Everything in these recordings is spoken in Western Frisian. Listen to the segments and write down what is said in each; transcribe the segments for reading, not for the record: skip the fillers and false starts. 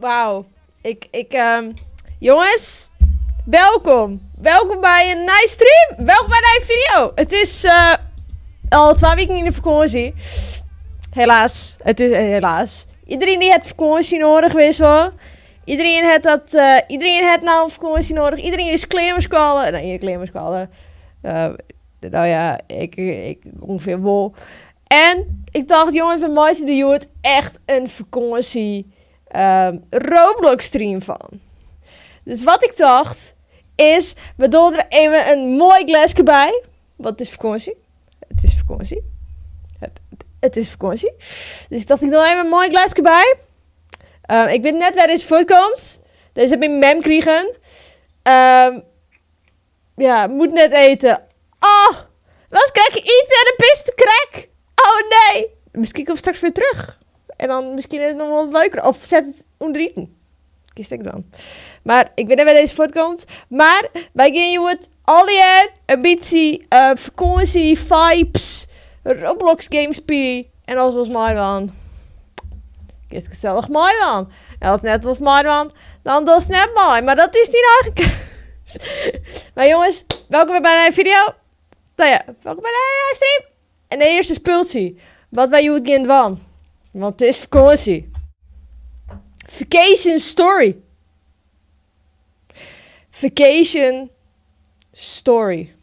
Wauw. Ik, ik, ehm, jongens, welkom. Welkom by in nije stream. Welkom by in nije video. It is eh, al twa wiken yn de fakânsje. Helaas. It is eh, helaas. Iderien dy hat fakânsje noadich, wist wol. Iderien hat dat, eh, iderien hat no in fakânsje noadich. Iderien is klear mei skoalle. No, klear mei skoalle. Uh, no ja, ik, ik ûngefear wol. En ik tocht, jongens, we meitsje der hjoed echt in fakânsje um, Roblox stream fan. Dus wat ik tocht, is we dogge der even in moai gleske by. Want it is fakânsje. It is fakânsje. It, it is fakânsje. Dus ik tocht, ik doch even in moai gleske by. Um, ik wit net wêr dizze fuortkomt. Dizze ha myn mem krigen. Um, ja, moet net eten. Oh, was krek iten en dan pist krek. Oh nee. Miskien komt straks wer terug. En dan miskien is it noch wol leuker. Of set it ûnder iten. Kinst ek dwaan. Mar ik wit net wêr dizze fuortkomt. Mar wy gean hjoed allegear in bytsje uh, fakânsje vibes, Roblox games spylje. En as wolst meidwaan, kinst gesellich meidwaan. En as net wolst meidwaan, dan dochst net mei. Mar dat is dyn eigen keus. Maar jongens, welkom wer by in nije video. No ja, welkom by in nije stream. En de earste spultsje wat wy hjoed gean dwaan. Want it is fakânsje. Vacation Story. Vacation Story.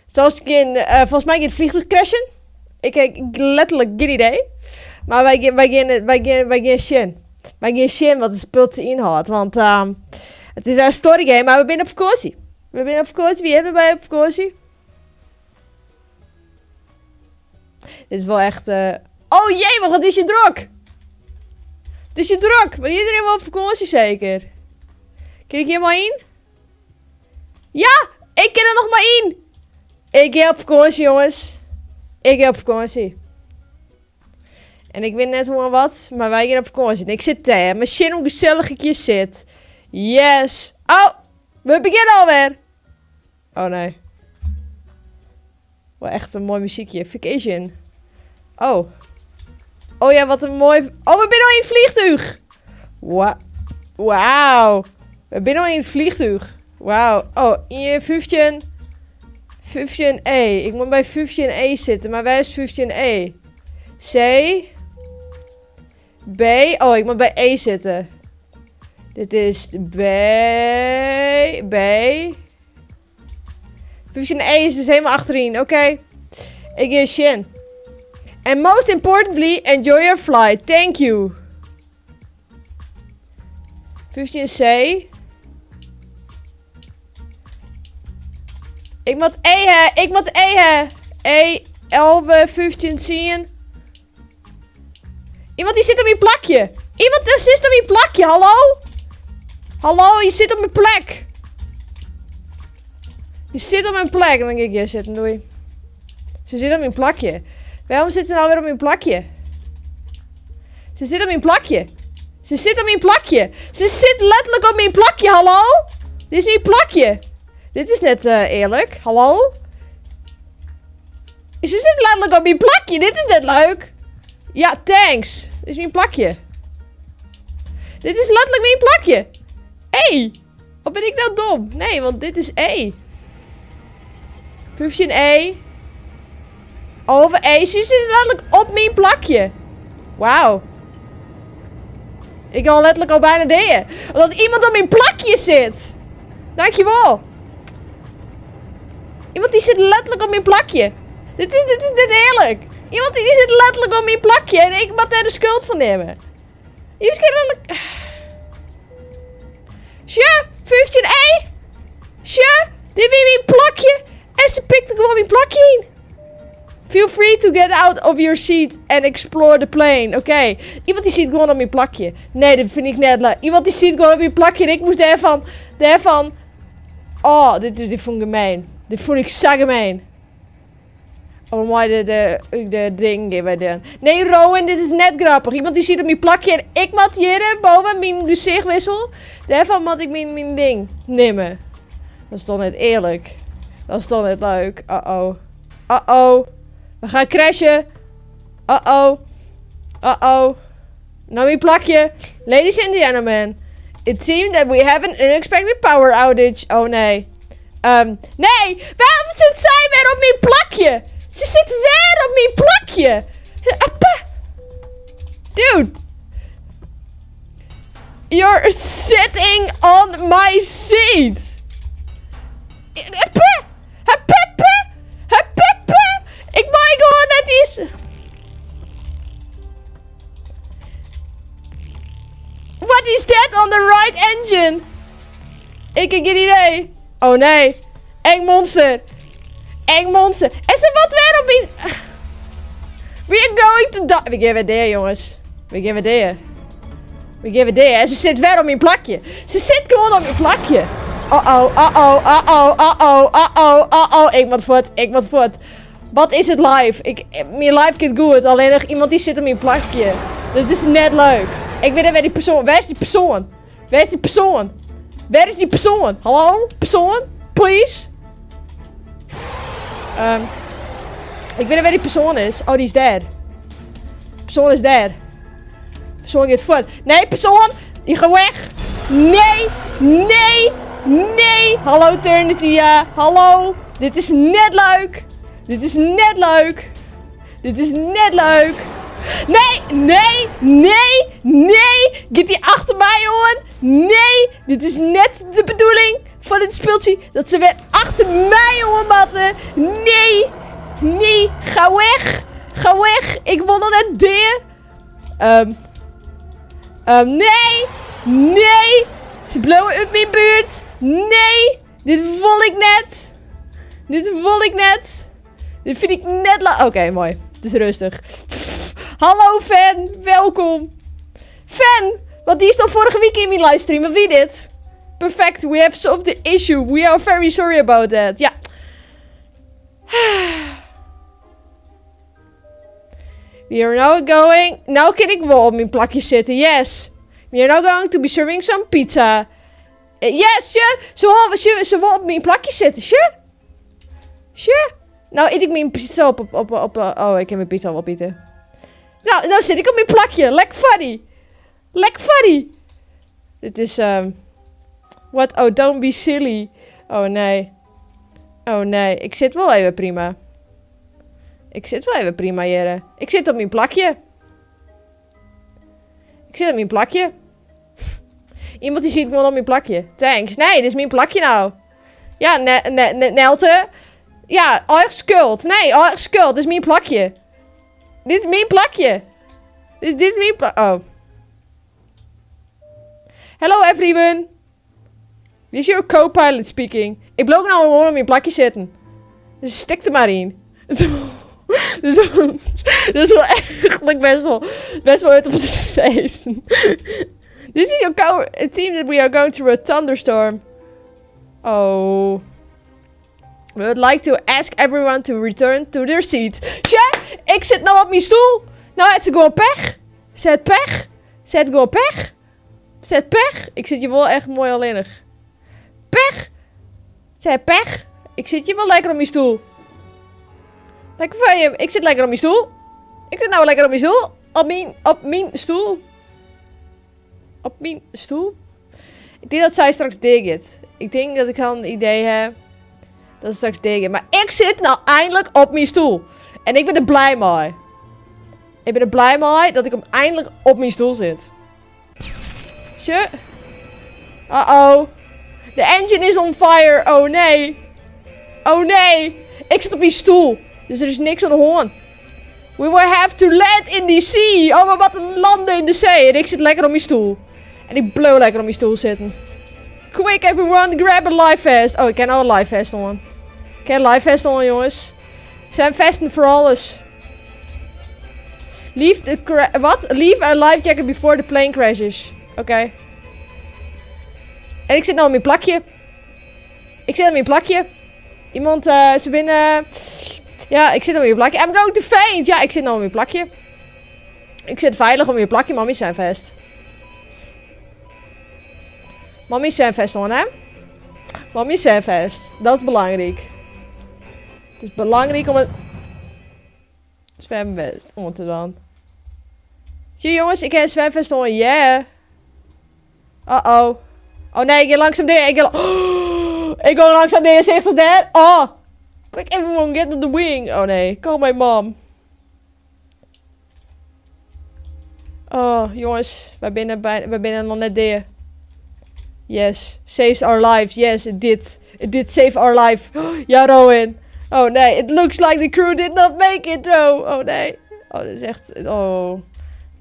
Zoals ik in, folgens my giet it flichtúch crashen. Ik ha letterlik gjin idee. Mar wy gean, wy gean, wy gean, wy gean sjen. Wy gean sjen wat it spultsje ynhâldt. Want um, it is in story game, mar we binne op fakânsje. We binne op fakânsje. Wie heart derby op fakânsje? Dit is wol echt... Uh... Oh jee, wat is hjir drok! It is hjir drok, mar iderien wol op fakânsje seker. Kin ik hjir mei yn? Ja, ik kin der noch mei yn. Ik gean op fakânsje, jongens. Ik gean op fakânsje. En ik wit net hoe en wat, mar wy gean op fakânsje. En ik sit dêr, mar sjen hoe gesellich ik hjir sit. Yes. Oh, we begjinne alwer. Oh nee. Wol echt in moai muzykje. Vacation. Oh. Oh ja, wat in moai... Oh, we binne al yn it flichtúch. Wa Wauw. We binne al yn it flichtúch. Wauw. Oh, yn 15... 15E. Ik moat by 15E sitte, mar wêr is 15E? C. B. Oh, ik moat by E sitte. Dit is B. B. 15E is dus helemaal achterin. Oké. Ik gean sjen. And most importantly, enjoy your flight. Thank you. 15C. Ik moat E ha. Ik moat E ha. E, 11, 15, 10. Iemand die zit op mijn plakje. Iemand er zit op mijn plakje. Hallo? Hallo, je zit op mijn plek. Je zit op mijn plek. En dan denk ik, ja, zitten, doei. Ze zit op mijn plakje. Waarom zit ze nou weer op mijn plakje? Ze zit op mijn plakje. Ze zit op mijn plakje. Ze zit letterlijk op mijn plakje, hallo? Dit is mijn plakje. Dit is net eh, eerlijk. Hallo? Ze zit letterlijk op mijn plakje. Dit is net leuk. Ja, thanks. Dit is mijn plakje. Dit is letterlijk mijn plakje. Hey, of ben ik nou dom? Nee, want dit is E. 15 E. Over E. Ze zit letterlijk op mijn plakje. Wauw. Ik al letterlijk al bijna deden. Omdat iemand op mijn plakje zit. Dankjewel. Iemand die zit letterlijk op mijn plakje. Dit is net eerlijk. Iemand die zit letterlijk op mijn plakje en ik moet daar de schuld van nemen. Hier is letterlijk... Sje, 15 E. Sje, dit weer mijn plakje. En ze pikte gewoon mijn plakje in. Feel free to get out of your seat and explore the plane. Oké. Iemand die zit gewoon op mijn plakje. Nee, dat vind ik net leuk. Iemand die zit gewoon op mijn plakje en ik moest daarvan... Oh, dit vond ik gemeen. Dit vond ik zo gemeen. Oh, mooi de ding wij doen. Nee, Rowan, dit is net grappig. Iemand die zit op mijn plakje en ik moet hier boven mijn gezichtwissel. Daarvan moet ik mijn ding nemen. Dat is toch net eerlijk. Dat is toch net leuk. Uh-oh. Uh-oh. We gaan crashen. Uh-oh. Uh-oh. Nou, mijn plakje. Ladies and gentlemen. It seems that we have an unexpected power outage. Oh nee. Nee! Waarom zit zij weer op mijn plakje? Ze zit weer op mijn plakje. Appa. Dude. You're sitting on my seat. Appa. Appa. Appa. Ik mag gewoon net iets. What is that on the right engine? Ik heb geen idee. Oh nee. Eng monster. Eng monster. En ze wat weer op mijn... We are going to die. We gaan weer there, jongens. We gaan weer there. We gaan weer there. En ze zit weer op mijn plakje. Ze zit gewoon op mijn plakje. Oh oh, oh oh, oh oh, oh oh, oh oh, oh oh. Ik moet voort, ik moet voort. Wat is het live? Mijn live gaat goed. Alleen nog iemand die zit op mijn plakje. Dat is net leuk. Ik weet niet waar die persoon... Waar is die persoon? Waar is die persoon? Waar is die persoon? Hallo? Persoon? Please? Ik weet niet waar die persoon is. Oh, die is dead. Persoon is dead. Persoon gaat voort. Nee, persoon! Je gaat weg! Nee! Nee! Nee! Hallo Eternity, ja. Hallo! Dit is net leuk! Dit is net leuk! Dit is net leuk! Nee! Nee! Nee! Nee! Get die achter mij, jongen! Nee! Dit is net de bedoeling van dit speeltje. Dat ze weer achter mij, jongen, matten. Nee! Nee! Ga weg! Ga weg! Ik wil nog net deer. Nee! Nee! Ze blowen uit mijn buurt. Nee! Dit wil ik net. Dit wil ik net. Dit vind ik net la... Oké, mooi. Het is rustig. Pff. Hallo fan, welkom. Fan, want die is al vorige week in mijn livestream. Maar wie dit? Perfect, we have solved the issue. We are very sorry about that. Ja. We are now going... Nou kan ik wel op mijn plakje zitten, yes. We are now going to be serving some pizza. Yes, je. Ze wil op mijn plakje zitten, sje. Sje. Nou eet ik mijn pizza op, oh, ik heb mijn pizza al opeten. Nou zit ik op mijn plakje. Lekker funny. Lekker funny. Dit is, What? Oh, don't be silly. Oh, nee. Oh, nee. Ik zit wel even prima. Ik zit wel even prima, Jere. Ik zit op mijn plakje. Ik zit op mijn plakje. Iemand die ziet me op mijn plakje. Thanks. Nee, dit is mijn plakje nou. Ja, Nelte. Ja, eigen schuld. Nee, eigen schuld. Dit is mijn plakje. Dit is mijn plakje. Dit is mijn plakje. Oh. Hello everyone. This is your co-pilot speaking. Ik blijf nou gewoon op mijn plakje zitten. Dus stik er maar in. Dus dat is wel eigenlijk best wel uit op de season. This is your team that we are going through a thunderstorm. Oh. We would like to ask everyone to return to their seats. Sjoch, ik sit no op myn stoel. No hat se gewoan pech. Se hat pech. Se hat gewoan pech. Se hat pech. Ik sit hjir wol echt moai allinnich. Pech! Se hat pech. Ik sit hjir wol lekker op myn stoel. Lekker foar jim. Ik sit lekker op myn stoel. Ik sit no lekker op myn stoel. Op myn, op myn stoel. Op myn stoel. Ik tink dat sy straks deagiet. Ik tink dat ik al in idee ha dat se straks deagiet. Mar ik sit no eindelijk op myn stoel. En ik bin der blij mei. Ik bin der blij mei dat ik hem eindelijk op myn stoel sit. Sjoch. Uh-oh. The engine is on fire. Oh nee. Oh nee. Ik sit op myn stoel. Dus der is niks oan de hân. We will have to land in the sea. Oh, we moatte lande yn de see. En ik sit lekker op myn stoel. En ik bliuw lekker op myn stoel sitten. Quick everyone, grab a life vest. Oh, ik kin al in life vest oan. Ik kin life vest oan, jonges. Zwemvesten voor alles. Leave the cra- Wat? Leave a life jacket before the plane crashes. Oké. En ik zit nou in mijn plakje. Ik zit in mijn plakje. Iemand, ze binnen... Ja, ik zit nou in mijn plakje. I'm going to faint. Ja, ik zit nou in mijn plakje. Ik zit veilig op mijn plakje. Mami zwemvest. Mami zwemvest aan, hè? Mami zwemvest. Dat is belangrijk. Het is belangrijk om een zwemvest om te doen. Zie je jongens, ik heb een zwemvest aan. Yeah. Uh-oh. Oh nee, ik ga langzaam neer. Ik ga, ik ga langzaam neer. Zegt dat daar? Oh. Quick, everyone get on the wing. Oh nee, call my mom. Oh, jongens, wij binnen nog net dea. Yes, saves our life. Yes, it did. It did save our life. Ja, Rowan. Oh nee, it looks like the crew did not make it though. Oh nee. Oh, dat is echt... Oh.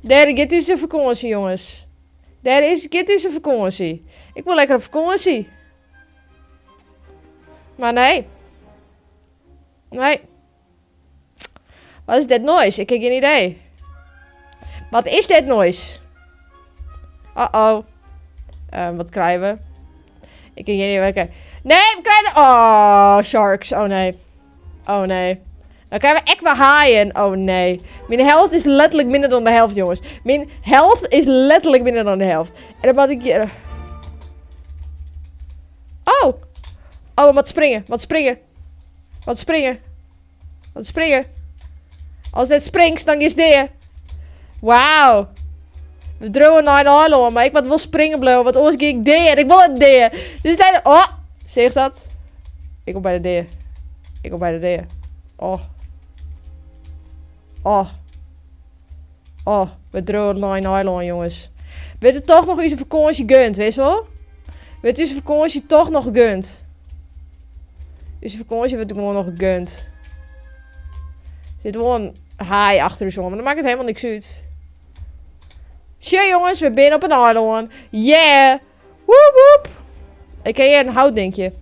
Dêr giet ús fakânsje, jongens. Dêr is, giet ús fakânsje. Ik wil lekker op fakânsje. Maar nee. Nee. Wat is dat noise? Ik heb geen idee. Wat is dat noise? Uh-oh. Wat krijgen we? Ik heb geen idee. Oké. Nee, we krijgen... Oh, sharks. Oh nee. Oh nee. Dan krijgen we echt weer haaien. Oh nee. Mijn health is letterlijk minder dan de helft, jongens. Mijn health is letterlijk minder dan de helft. En dan wat ik hier... Oh! Oh, wat springen. Wat springen. Wat springen. Wat springen. Als het springt, dan is dit. Wauw. We dromen naar een eilân, maar ik wat wil springen blijven, want anders ging ik dea en ik wil het dea. Dus tijd. Oh, zeg dat? Ik kom bij de D. Ik kom bij de D. Oh. Oh. Oh, we dromen naar een eilân, jongens. Weet het toch nog eens een vakantie gunt, weet je wel? Weet u vakantie toch nog gunt? Dus vakantie wordt gewoon nog gegund. Er zit wel een haai achter de zon, maar dan maakt het helemaal niks uit. Shit jongens, we zijn op een eilân. Yeah! Woep woep! Ik heb hier een houtdinkje.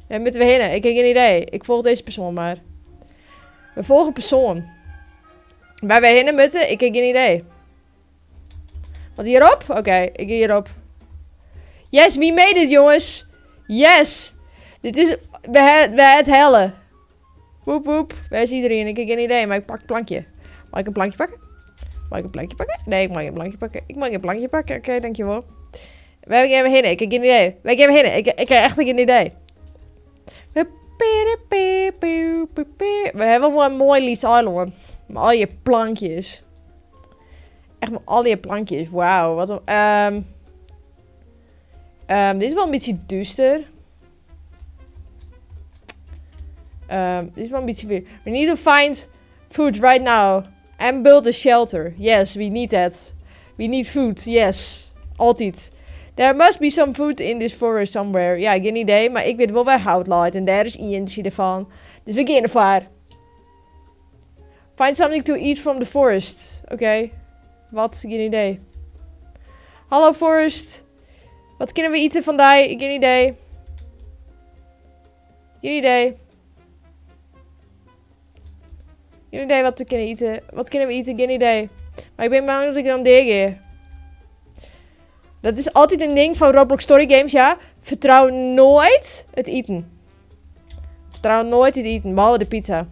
En moeten we heen? Ik heb geen idee. Ik volg deze persoon maar. We volgen persoon. Waar we heen moeten, ik heb geen idee. Wat hierop? Oké, ik ga hierop. Yes, we made it jongens. Yes. Dit is... We het helle. Woep woep. Waar is iedereen? Ik heb geen idee, maar ik pak het plankje. Mag ik een plankje pakken? Mag ik een plankje pakken? Nee, ik mag geen plankje pakken. Ik mag geen plankje pakken. Oké, dankjewel. Waar gaan we heen? Ik heb geen idee. Waar gaan we heen? Ik heb echt geen idee. We hebben wel een mooi lyts eilân. Met al je plankjes. Echt met al die plankjes. Wauw. Wat een... dit is wel een beetje duister. Dit is wel een beetje weer. We need to find food right now. And build a shelter. Yes, we need that. We need food. Yes. Altijd. There must be some food in this forest somewhere. Ja, geen idee. Maar ik weet wel waar hout ligt. En daar is eentje ervan. Dus we gaan ervoor. Find something to eat from the forest. Oké. Wat? Geen idee. Hallo forest. Wat kunnen we eten vandaag? Geen idee. Geen idee. Geen idee wat we kunnen eten. Wat kunnen we eten? Geen idee. Maar ik ben bang dat ik dan dega. Dat is altijd een ding van Roblox Story Games, ja. Vertrouw nooit het eten. Fertrou noait it iten, behalve de pizza.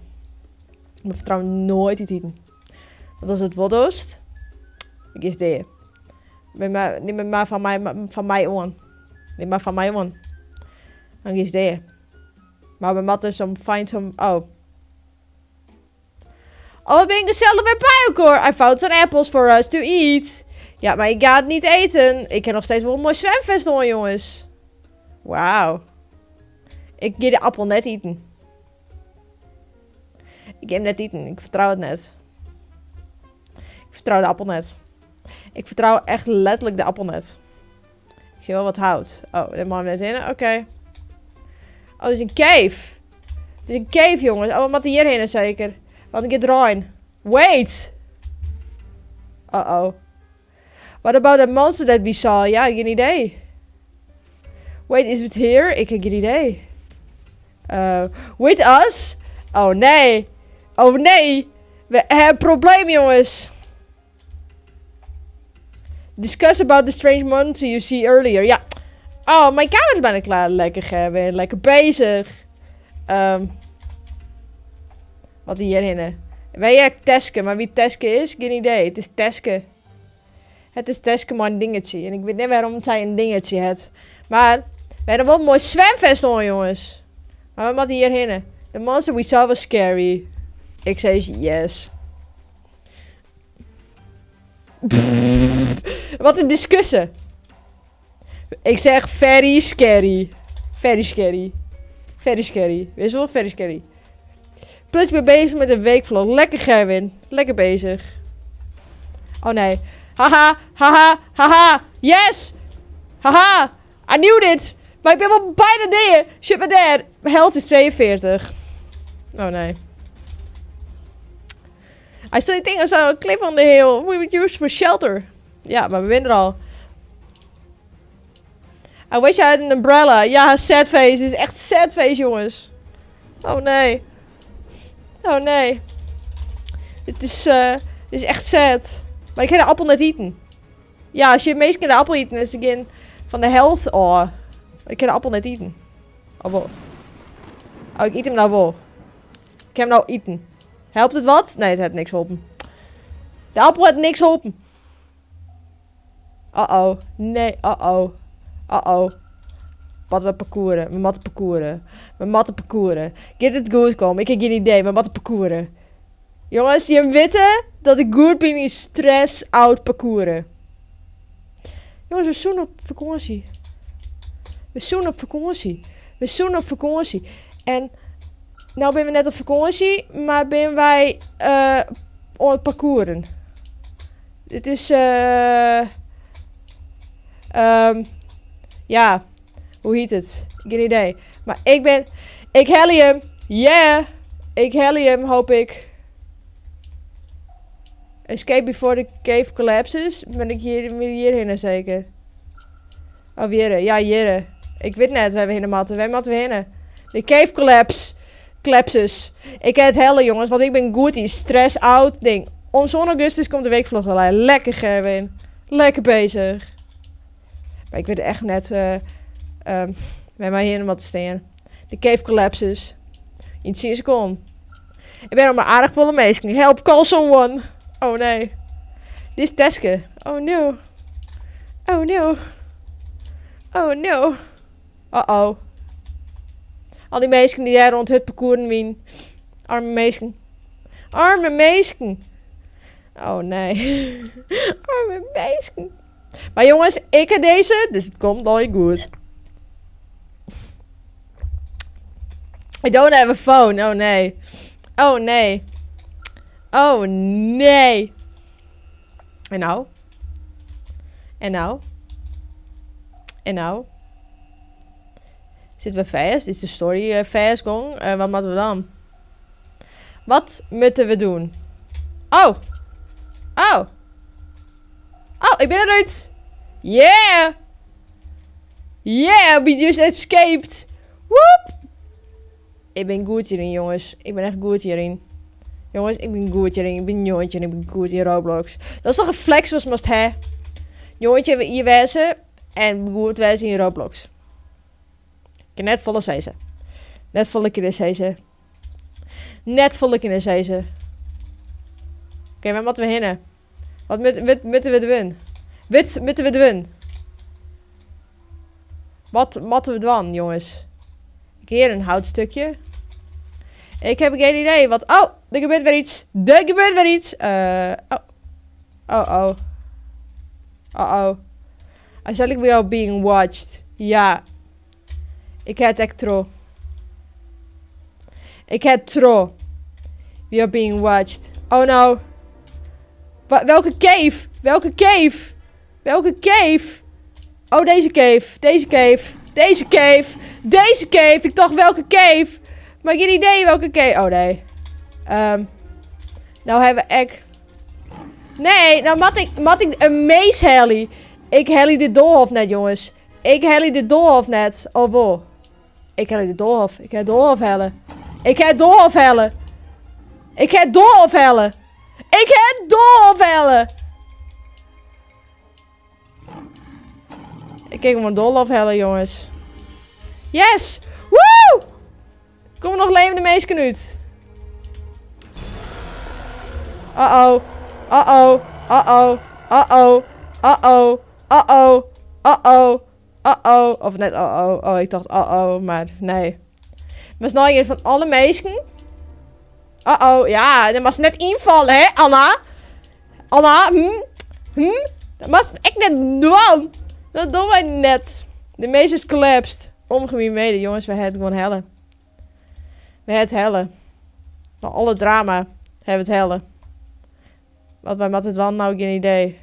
Maar fertrou noait it iten. Want ast it wol dochst, dan giest dea. Nim mar, nim it mar fan my, fan my oan. Nim mar fan my oan. Dan giest dea. Mar we moatte some find some... Oh. Oh, we binne gesellich wer by elkoar. I found some apples for us to eat. Ja, maar ik ga het niet eten. Ik heb nog steeds wel een mooi zwemvest oan, jongens. Wauw. Ik ga de appel net iten. Ik ga hem net iten. Ik vertrouw het net. Ik vertrouw de appel net. Ik vertrouw echt letterlijk de appel net. Ik zie wel wat hout. Oh, daar mag ik net in. Oké. Oh, het is een cave. Het is een cave, jongens. Oh, we moeten hierheen zeker. Want ik get rein. Wait! Uh-oh. What about that monster that we saw? Ja, geen idee. Wait, is it here? Ik heb geen idee. With us? Oh nee. Oh nee. We hebben een probleem, jongens. Discuss about the strange monster you see earlier. Ja. Oh, mijn kamer is bijna klaar. Lekker, Gerwin. Lekker bezig. Wat hierheen? Wij hebben Teske, maar wie Teske is, geen idee. Het is Teske. Het is Teske maar een dingetje. En ik weet niet waarom zij een dingetje heeft. Maar we hebben wel een mooi zwemvest aan, jongens. Maar we moeten hierheen. The monster we saw was scary. Ik zei yes. Wat een discussie. Ik zeg very scary. Very scary. Very scary. Weet je wel? Very scary. Plus ik ben bezig met een weekvlog. Lekker Gerwin. Lekker bezig. Oh nee. Haha. Haha. Haha. Yes. Haha. I knew it. Maar ik ben wel bijna neer. Shit, maar daar. Mijn health is 42. Oh nee. I still think I saw a cliff on the hill. We would use for shelter. Ja, maar we winnen er al. I wish I had an umbrella. Ja, sad face. Dit is echt sad face, jongens. Oh nee. Oh nee. Dit is echt sad. Maar ik ga de appel net eten. Ja, als je het meest kan de appel eten, is het again van de health. Oh, ik kan de appel net eten. Oh, wel. Oh, ik eet hem nou wel. Ik heb hem nou eten. Helpt het wat? Nee, het heeft niks geholpen. De appel heeft niks geholpen. Uh-oh. Nee, uh-oh. Uh-oh. Wat we parcouren. We moeten parcouren. We moeten parcouren. Get it goed komen. Ik heb geen idee. We moeten parcouren. Jongens, je weten dat ik goed ben in stress-out parcouren. Jongens, we zijn op vakantie. We zijn op vakantie. We zijn op vakantie. En nou ben we net op vakantie, maar ben wij aan het parcouren. Dit is ja, hoe heet het? Geen idee. Maar ik ben, ik hel hem. Yeah, ik hel hem, hoop ik. Escape before the cave collapses. Ben ik hier, hierheen zeker? Oh, hier. Ja, hier. Ik weet net waar we heen moeten. Wij moeten heen. De cave collapse. Collapses. Ik heb het helle, jongens, want ik ben goed in stress-out ding. Om zo'n augustus komt de weekvlog wel. Lekker, Gerwin. Lekker bezig. Maar ik weet echt net bij mij hier wat te staan. De cave collapses. In 10 seconden. Ik ben nog maar aardig volle meesting. Help, call someone. Oh nee. Dit is Teske. Oh no. Oh no. Oh no. Uh oh. Al die meisjes die daar rond het parcours wien. Arme meisjes. Arme meisjes. Oh nee. Arme meisjes. Maar jongens, ik heb deze, dus het komt al goed. I don't have a phone. Oh nee. Oh nee. Oh nee. En nou? En nou? En nou? Zitten we vast? Is de story vast gong? Wat moeten we dan? Wat moeten we doen? Oh! Oh! Oh, ik ben eruit! Yeah! Yeah, we just escaped! Woep! Ik ben goed hierin, jongens. Ik ben echt goed hierin. Jongens, ik ben goed hierin. Ik ben jongetje en ik ben goed in Roblox. Dat is toch een flex was must hè? Jongetje hier wezen en goed wezen in Roblox. Ik kan net volle ze. Net folle kinne sizze. Net folle kinne sizze. Oké, wêr moatte we hinne? Wat moatte we dwaan? Wat moatte we dwaan? Wat moatte we dwaan, jonges? Ik hear in houtstukje. Ik heb geen idee wat... Oh, er gebeurt weer iets. Er gebeurt weer iets. Oh. Oh, oh. Oh, oh. I said like we are being watched. Ja. Ik het echt tro. Ik het tro. We are being watched. Oh no. Welke cave? Welke cave? Welke cave? Oh, deze cave. Deze cave. Deze cave. Deze cave. Ik dacht welke cave. Maar geen idee welke cave. Oh nee. Nou hebben we echt... Nee, nou mat ik een maze helje. Ik helje de doolhof net, jongens. Ik helje de doolhof net. Oh, wo. Ik helje de doolhof. Ik ga doolhof hellen. Ik ga doolhof hellen. Ik ga doolhof hellen. Ik ga doolhof hellen. Ik kijk hem een doolhof hellen, jongens. Yes! Woe! Kom nog levende meesken uit. Uh-oh. Uh-oh. Uh-oh. Uh-oh. Uh-oh. Uh-oh. Uh-oh. Uh-oh. Of net uh-oh. Oh, ik dacht uh-oh, maar nee. Maar is nou een van alle meesken. Uh-oh. Ja, dat was net invallen, hè, Anna? Anna, hm? Hm? Dat was echt net doen. Dat doen wij net. De mees is collapsed. Omgewijd mede, jongens. We hebben gewoon helle. We hebben het helle. Na alle drama hebben we het helle. Wat bij Matt het wel nou geen idee.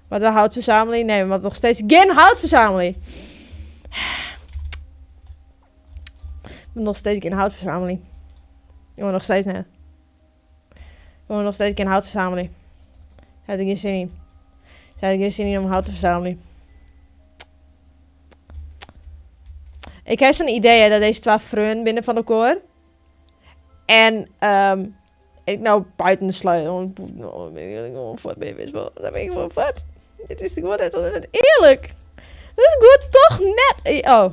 Wat de houtverzameling? Nee, we nog steeds geen houtverzameling. We nog steeds geen houtverzameling. Jongen, nog steeds net. Jongen, nog steeds geen houtverzameling. Heb ik geen zin in. Heb ik geen zin in om hout te verzamelen. Ik heb zo'n idee hè, dat deze twee freun binnen van elkaar. En ik nou buiten de sluit. Dat ben ik gewoon vet. Dit is gewoon net eerlijk. Dat is goed toch net. Oh.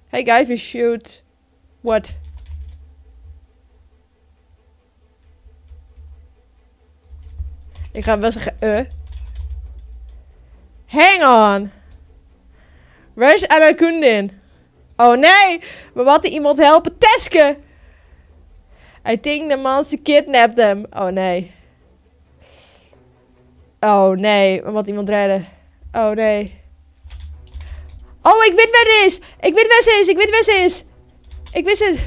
Hey guys, we shoot. What? Ik ga wel zeggen. Hang on. Waar is Anakundin? Oh nee, we moeten iemand helpen. Teske! I think the monster kidnapped them. Oh nee. Oh nee, we moeten iemand redden. Oh nee. Oh, ik weet waar het is. Ik weet waar ze is. Ik weet waar ze is. Ik wist het.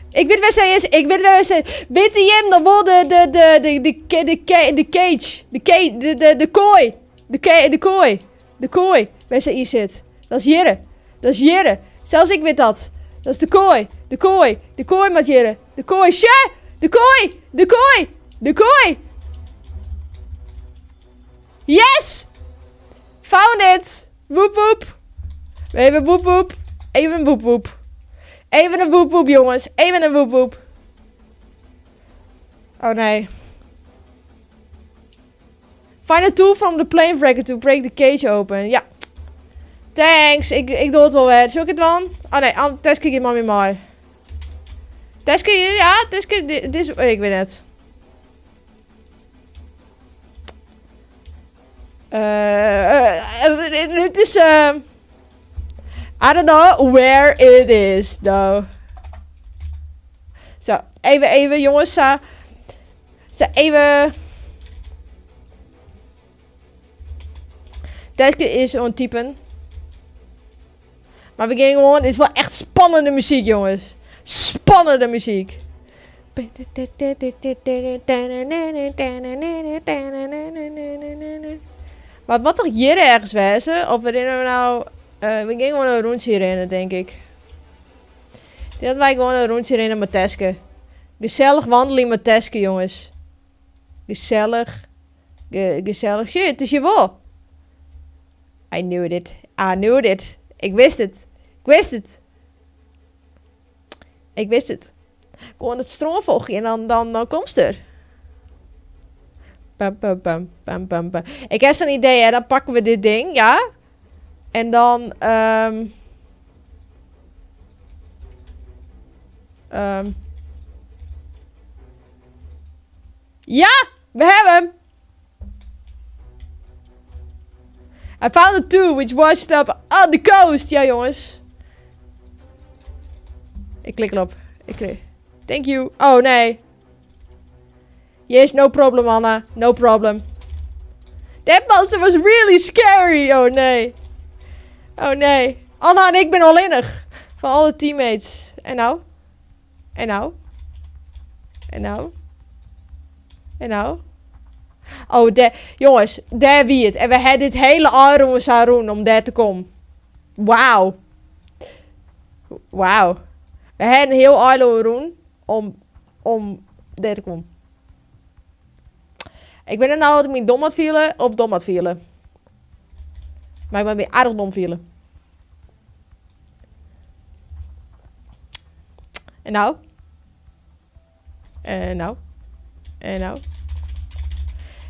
Ik weet waar zij is. Ik weet waar ze is. Weet je hem? Dan wel de, de, de, de, de, de, de, de cage. De, de, de, de, de kooi. De, de kooi. De kooi. Waar ze in zit. Dat is Jirre. Dat is Jirre. Zelfs ik weet dat. Dat is de kooi. De kooi. De kooi met Jirre. De kooi. Tja! De kooi! De kooi! De kooi! Yes! Found it! Woep woep. Even woep woep. Even woep woep. Even een woep woep, jongens. Even een woep woep. Oh nee. Find a tool from the plane wrecker to break the cage open. Ja. Thanks. Ik doe het wel weer. Zal ik het dan? Oh nee, Teske geeft mami maar. Teske, ja, Teske, dit is, ik weet het. Het is, I don't know where it is, though. Zo, even, even, jongens. Zo, even. Teske is een typen. Maar we gingen gewoon... Het is wel echt spannende muziek, jongens. Spannende muziek. Maar wat toch hier ergens wezen? Of waarin we nou... We gingen gewoon een rondje rennen, denk ik. Ik denk dat wij gewoon een rondje rennen met Teske. Gezellig wandelen met Teske, jongens. Gezellig. Gezellig. Shit, het is je wel. I knew it. I knew it. Ik wist het. Ik wist het. Ik wist het. Gewoon het stroomvolgje en dan komt ze er. Pam, pam, pam, pam, pam, pam. Ik heb zo'n idee, hè. Dan pakken we dit ding, ja. En dan... Um. Ja! We hebben hem! I found a two which washed up on the coast. Ja, jongens. Ik klik erop. Ik klik. Thank you. Oh, nee. Yes, no problem, Anna. No problem. That monster was really scary. Oh, nee. Oh, nee. Anna en ik ben alleenig. Van alle teammates. En nou? En nou? En nou? En nou? Oh, de, jongens, daar wie het. En we hebben dit hele Iron Saroen om daar te komen. Wauw. Wauw. We hebben een heel Iron om daar te komen. Ik ben er nou dat ik me dom had vielen of dom had vielen. Maar ik ben weer aardig dom vielen. En nou? En nou? En nou?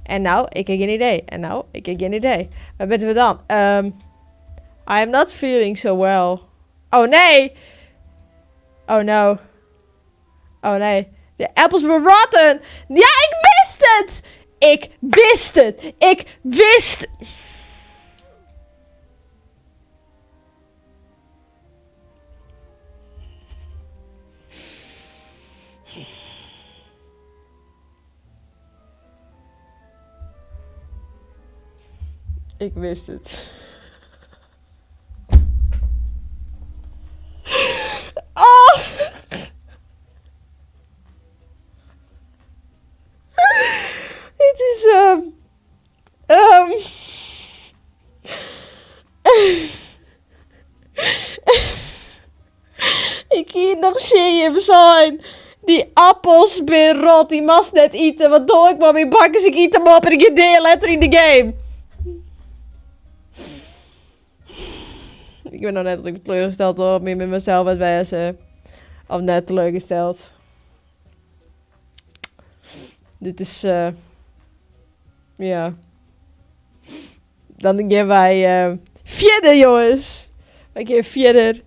En nou? Ik heb geen idee. En nou? Ik heb geen idee. Waar bent we dan? I am not feeling so well. Oh nee! Oh no. Oh nee. De apples were rotten! Ja, ik wist het! Ik wist het! Ik wist... Ik wist het. Oh! Dit is. Ik hier nog serieus zijn. Die appels ben rot, die mas net eten. Wat doe ik maar mijn bakkers? Ik eet hem op en ik get letter in de game. Ik ben nog net dat ik teleurgesteld op meer met mezelf het wijzen. Of net teleurgesteld. Dit is, ja. Dan gaan wij verder, jongens. Wij gaan verder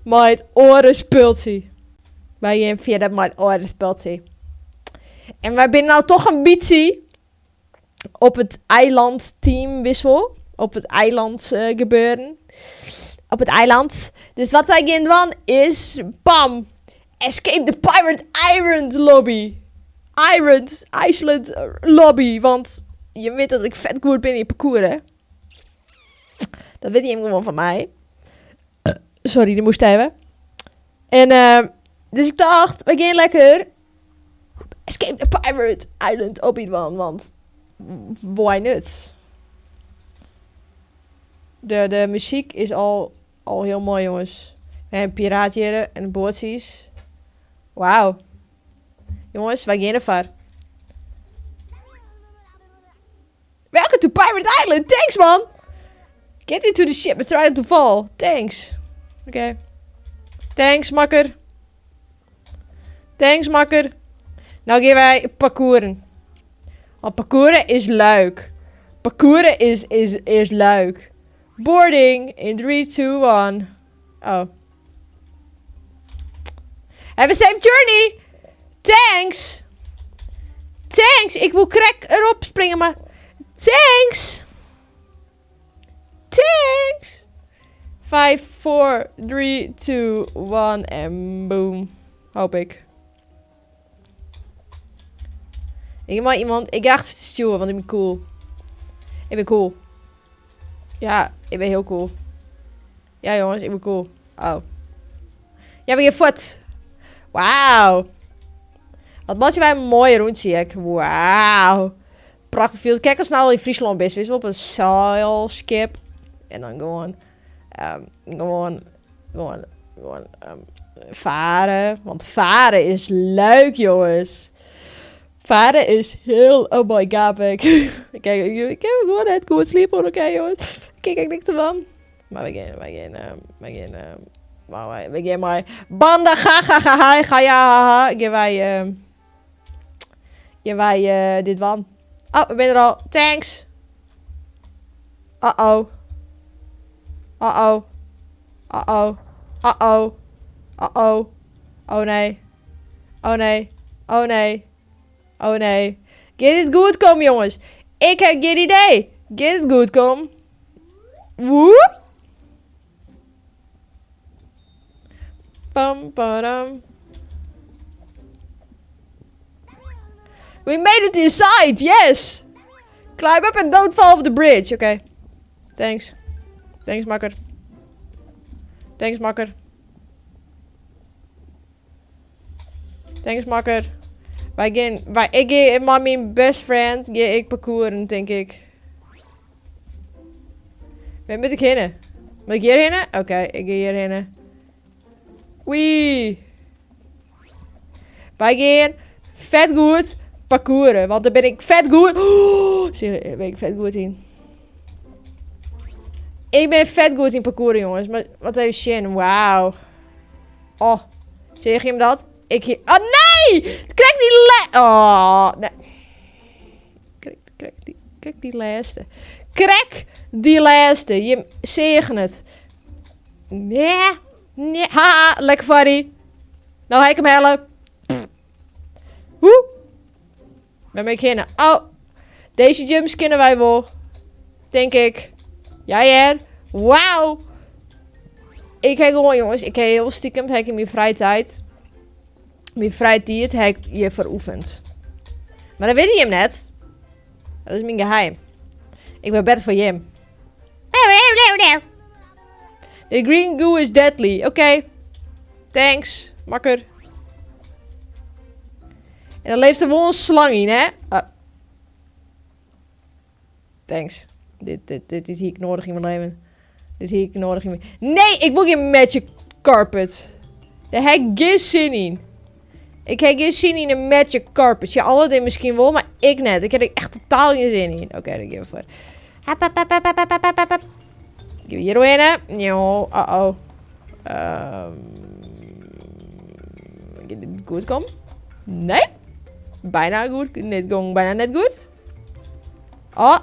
met het orenspultje. Wij gaan verder met het orenspultje. En wij zijn nou toch een beetje op het eiland team wissel. Op het eiland gebeuren. Op het eiland. Dus wat wij gaan doen is, bam, escape the Pirate Island lobby. Island, Iceland lobby. Want je weet dat ik vet goed ben in parcours, hè. Dat weet hij gewoon van mij. Sorry, die moest hebben. En dus ik dacht, we gaan lekker Escape the Pirate Island op doen, want why not? De muziek is al heel mooi, jongens. We hebben piraatjeren en bootjes. Wauw. Jongens, wij gaan ervoor. Welcome to Pirate Island. Thanks, man. Get into the ship and try not to fall. Thanks. Oké. Okay. Thanks, makker. Thanks, makker. Nou gaan wij parcouren. Want parcouren is leuk. Parcouren is leuk. Boarding in 3, 2, 1. Oh. Have a safe journey. Thanks. Thanks. Ik wil crack erop springen, maar... Thanks. Thanks. 5, 4, 3, 2, 1 en boom. Hoop ik. Ik mag iemand... Ik ga sturen, want ik ben cool. Ik ben cool. Ja, ik ben heel cool. Ja, jongens, ik ben cool. Oh. Ja, we gaan voort. Wauw. Wat maak je bij een mooie rondje, ik. Wauw. Prachtig veel. Kijk als nou in Friesland best. Wist op een zeilschip. En dan gewoon... Gewoon varen. Want varen is leuk, jongens. Varen is heel... Oh my god, ik. Kijk, ik heb gewoon het goed sliepen, oké, jongens. Kijk, ik niks ervan. Maar we gaan maar... Banda, ga, ga, ga, ga, ga, ja, ha, ha. Gaan wij dit wan. Oh, we zijn er al. Thanks. Uh-oh. Uh-oh. Uh-oh. Uh-oh. Uh-oh. Oh nee. Oh nee. Oh nee. Oh nee. Giet dit goed kommen, jongens? Ik heb geen idee. Giet it goed kommen? Woep. Pam, padam. We made it inside, yes! Climb up and don't fall off the bridge. Oké. Okay. Thanks. Thanks, makker. Thanks, makker. Thanks, makker. Wy gean, wy, ik gean mei myn best friend gean ik parcouren, tink ik. Wêr moat ik hinne? Moat ik hjir hinne? Oké, ik gean hjir hinne. Wee! Wy gean fet goed parcouren, want dêr bin ik fet goed. Oh, zie, ben ik fet goed yn. Ik ben vet goed yn parcouren, jongens. Maar wat even sjen. Wauw. Oh, seach je hem dat? Ik hier. Oh nee! Krekt dy le. Oh, nee. Krekt dy lêste. Krekt dy lêste. Je seagen it. Nee. Nee. Haha, lekker foar dy. Nou ha ik him helle. Hoe? Wêr moat ik hinne? Oh, dizze jumps kinne wy wol. Tink ik. Ja, hear. Wauw. Ik ha gewoan, jongens, ik ha hiel stikem, ha ik yn myn frije tiid, myn frije tiid, ha ik hjirfoar oefend. Mar dat witte jim net. Dat is myn geheim. Ik bin better foar jim. The green goo is deadly. Oké. Thanks, makker. En dan leeft der wol in slang yn, hè? Oh. Thanks. Dit, dit, dit, dit hie ik nedich yn myn libben. Dit hie ik nedich yn myn... Nee, ik wol gjin magic carpet. Dêr ha ik gjin sin yn. Ik ha gjin sin yn in magic carpet. Ja, Aladdin miskien wol, mar ik net. Ik ha der echt totaal gjin sin yn. Oké, dêr gean we foar. Hap, hap, hap, hap, hap, hap, hap, hap. Gean we hjir oerhinne? Jo, uh-oh. Giet dit goed kommen? Nee. Bijna goed. Dit gong bijna net goed. Oh.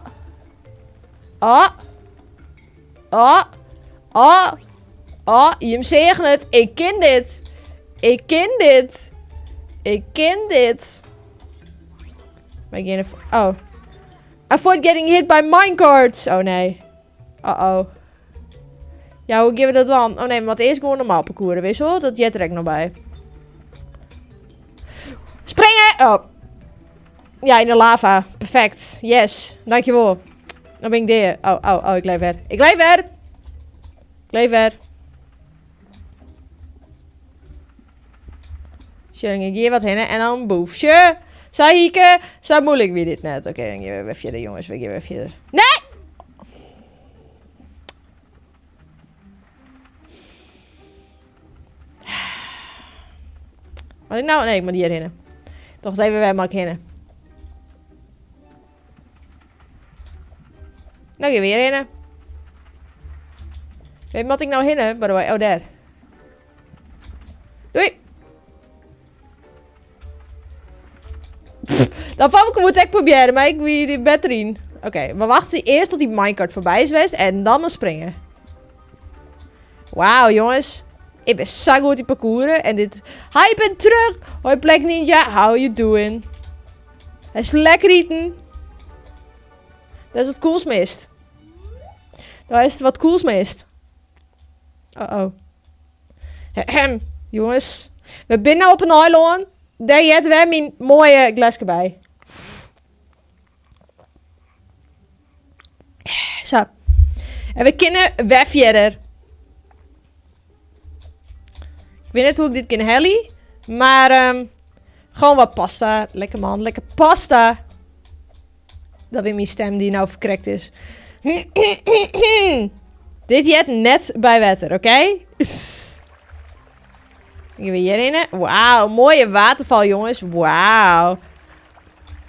Oh. Oh. Oh. Oh, jim seagen it. Ik kin dit. Ik kin dit. Ik kin dit. Wy gean even... Oh. Avoid getting hit by minecarts. Oh nee. Uh-oh. Ja, hoe gean we dat dwaan? Oh nee, we moatte earst gewoan normaal parcouren, wist wol? Dat heart der ek noch by. Springe! Oh. Ja, yn de lava. Perfect. Yes. Dankjewol. Dan bin ik dea. Oh, oh, oh, ik leef wer. Ik leef wer! Ik leef wer. Sjoch, dan gean ik hjir wat hinne en dan boef. Sjoch, sa Hieke, sa moeilijk wie dit net. Oké, dan gean we wer fierder, jongens. We gean wer fierder. Nee! Moat ik nou? Nee, ik moat hjir hinne. Tocht even wêr moat ik hinne. Nou gean we hjir hinne. Wêr moat ik nou hinne, by the way? Oh, dêr. Doei! Dat famke moet ek probearje, mar ik wie der better yn. Oké, we wachtsje earst tot dy minecart foarby is west en dan mar springe. Wauw, jongens. Ik bin sa goed yn parcouren en dit... Hi, ik ben terug! Hoi Black Ninja, how you doing? Hast lekker iten. Dat is wat cools mist. Dat is wat cools mist. Uh-oh. Ahem, jongens. We binne op in eilân. Dêr heart wer myn moaie gleske by. Sa. En we kinne wer fierder. Ik wit net hoe't ik dit kin helje. Mar um, gewoan wat pasta. Lekker man, lekker pasta. Dat wie myn stim dy't no ferkrekt is. Dit heart net by wetter, oké? Dan gean we hjirhinne. Wauw, moaie waterfal, jongens. Wauw.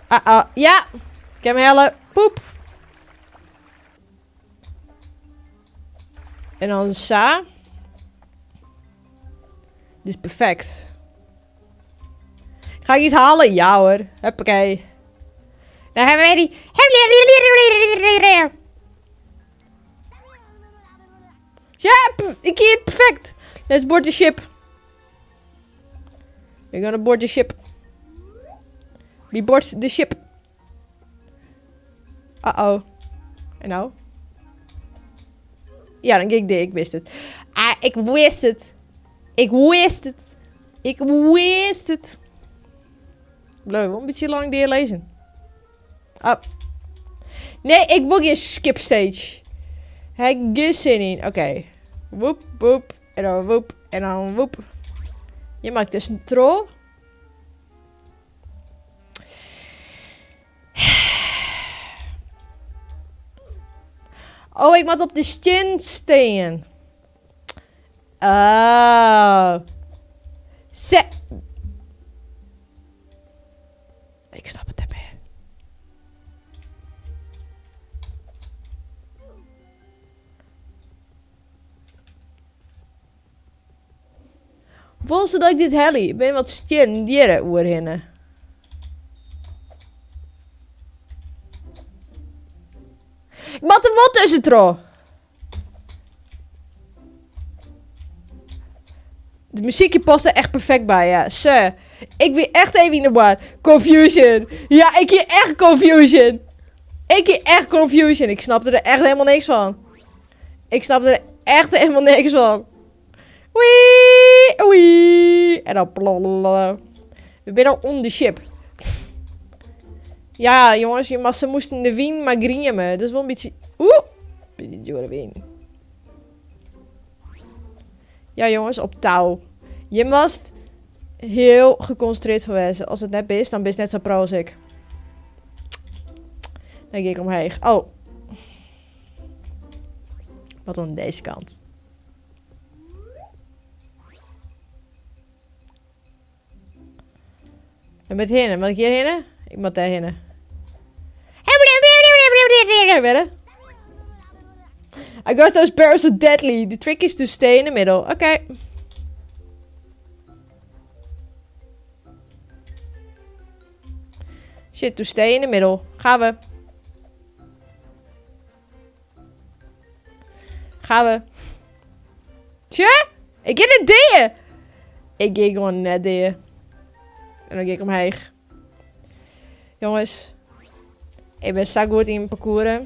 Ah, ah, ja. Ik ha him helle. Poep. En dan sa. Dit is perfect. Ga ik iets halen? Ja hoor. Huppakee. Daar hebben we die. Ja, ik kie it perfect. Let's board the ship. We're gonna board the ship. We board the ship. Uh-oh. En nou? Ja, dan ging ik Ik wist het. Ah, ik wist het. Ik wist het. Ik wist het. Blijf wel een beetje lang lezen. Ah. Nee, ik wil geen skip stage. Heb ik geen zin in. Oké. Okay. Woep, woep. En dan woep. En dan woep. Je maakt dus een troll. Oh, ik moet op de stin staan. Oh. Se ik snap het niet meer. Volgens dat ik dit helly. Ik ben wat stin dieren oerhinnen. Ik moet er wat tussen tro. De muziekje past er echt perfect bij, ja. Sir, ik ben echt even in de war. Confusion. Ja, ik hier echt confusion. Ik hier echt confusion. Ik snapte er echt helemaal niks van. Ik snapte er echt helemaal niks van. Wee, wee. En dan blablabla. We zijn al on the ship. Ja, jongens, je ze moesten de wien maar griemen. Dat is wel een beetje... Oeh! Beetje wien. Ja, jongens, op touw. Je must heel geconcentreerd van wezen. Als het net is, dan ben je net zo pro als ik. Dan ga ik omheen. Oh. Wat aan deze kant. En met hinnen. Moet ik hier hinnen? Ik moet daar hinnen. I got those barrels are deadly. The trick is to stay in the middle. Oké. Okay. Shit, to stay in the middle. Gaan we. Gaan we. Tje? Ik heb het deed. Ik ging gewoon net deed. En dan ging ik omheen. Jongens. Ik ben zo goed in parcours.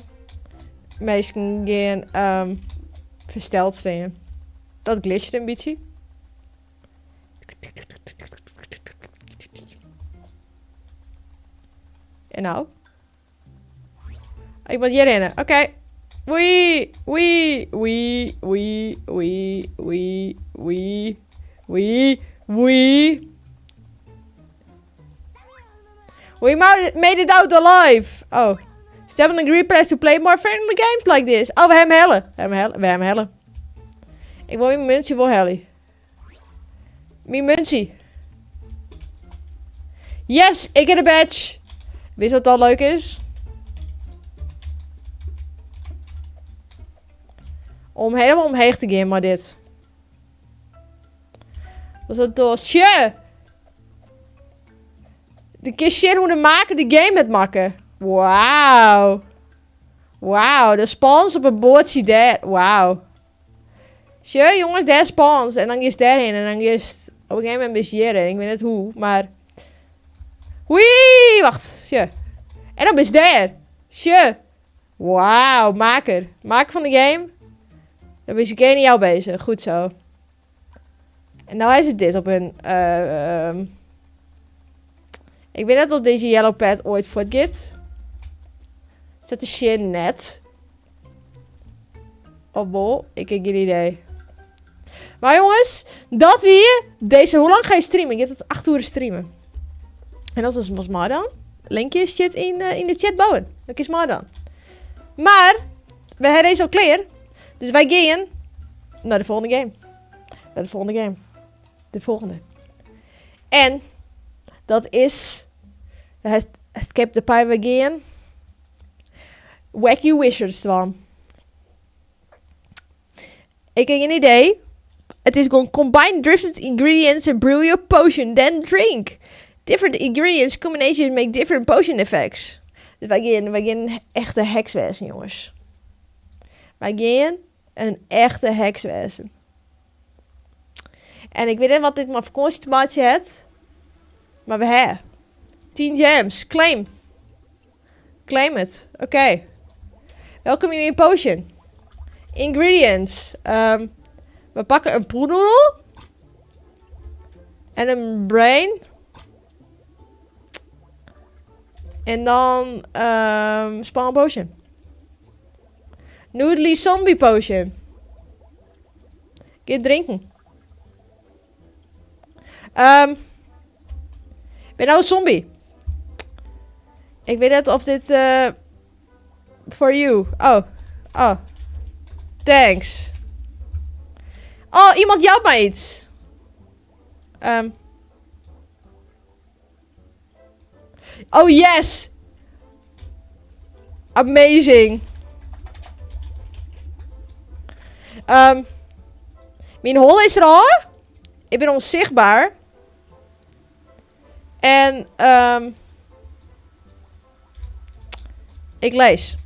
Mensen gaan um, versteld staan. Dat glitcht een beetje. En nou? Ik moet hier rennen. Oké. Okay. Wee, wee, wee, wee, wee, wee, wee, wee, wee. We made it out alive. Oh. Step on the green place to play more friendly games like this. Oh, we hebben helle. We hebben helle. We hebben helle. Ik wil mijn muntje wil helle. Mijn muntje. Yes, ik heb de badge. Weet je wat al leuk is? Om helemaal omheen te gaan, maar dit. Dat is het doosje. De kistje hoe de maken de game met maken. Wauw. Wauw, de spawns op een boordje daar. Wauw. Tje, jongens, daar spawns. En dan is daarheen. En dan is op een gegeven moment is hier. Ik weet niet hoe, maar... Wee, wacht. Tje. En dan is daar. Tje. Wauw, maker. Maker van de game. Dan is geniaal bezig. Goed zo. En nou is het dit op een... Ik weet net of deze yellow pad ooit voortgaat. Zet de shit net. Op bol. Ik heb geen idee. Maar jongens, dat weer. Deze, hoe lang ga je streamen? Ik heb tot 8 uur streamen. En dat is was maar dan. Linkje zit in de chat bouwen. Dat is maar dan. Maar, we hebben deze al klaar. Dus wij gaan naar de volgende game. Naar de volgende game. De volgende. En dat is Escape the Pirate Game. Wacky Wizards van. Ik heb een idee. Het is gewoon combine different ingredients and brew your potion, then drink. Different ingredients combinations make different potion effects. Dus wij gaan echte heks wezen, jongens. Wij gaan een echte heks wezen. En ik weet niet wat dit maar vakantietomaatje het. Mar we ha 10 gems. Claim. Claim it. Oké. Welkom in mijn potion. Ingredients. We pakken een poenoedel. En een brain. En dan spawn potion. Noodly zombie potion. Get drinken. Ik ben nou een zombie. Ik weet net of dit... For you. Oh. Oh. Thanks. Oh, iemand jout mij iets. Oh, yes. Amazing. Mijn hol is er al. Ik ben onzichtbaar. En ik lees.